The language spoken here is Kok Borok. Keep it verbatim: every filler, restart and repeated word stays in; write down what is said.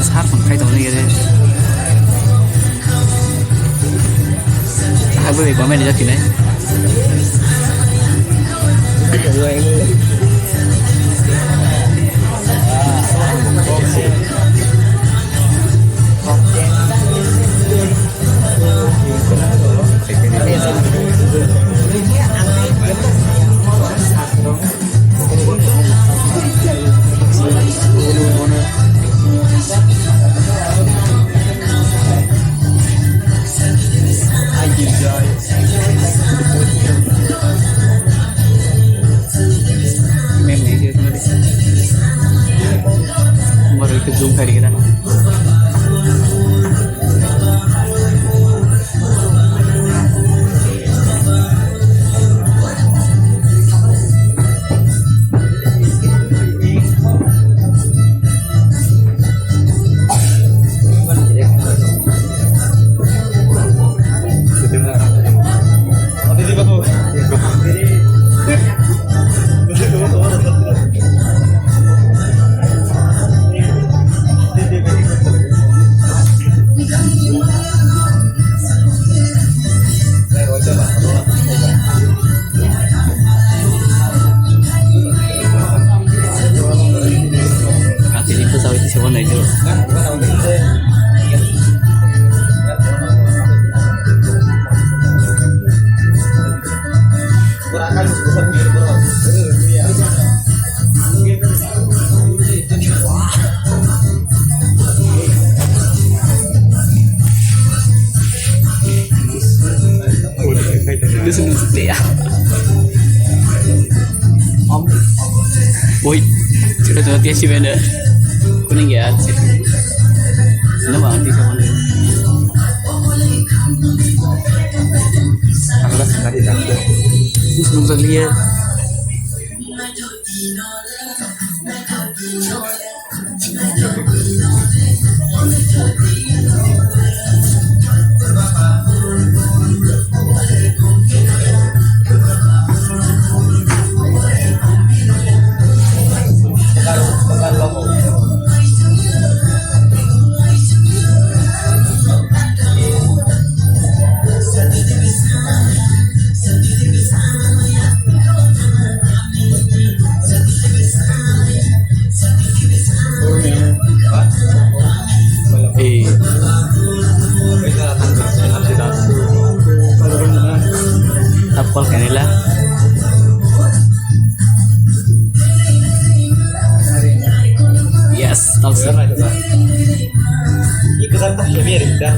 Sar phone khai tongni gede. Hai bo ekbar mai jati nai. Mem ni je tadi. Baru ikut zoom kali kita. Ang tini bwsa bai tisa bo naijak. Listen to this. Woi, sudah tuh dia si mana? Kuning ya, sih. Nama nanti sama nih? Aku rasa tadi dah. Terus belum terlihat. Eh. Tap call kanila. Yes, tap sir. Ini kesan tak kami ada kita.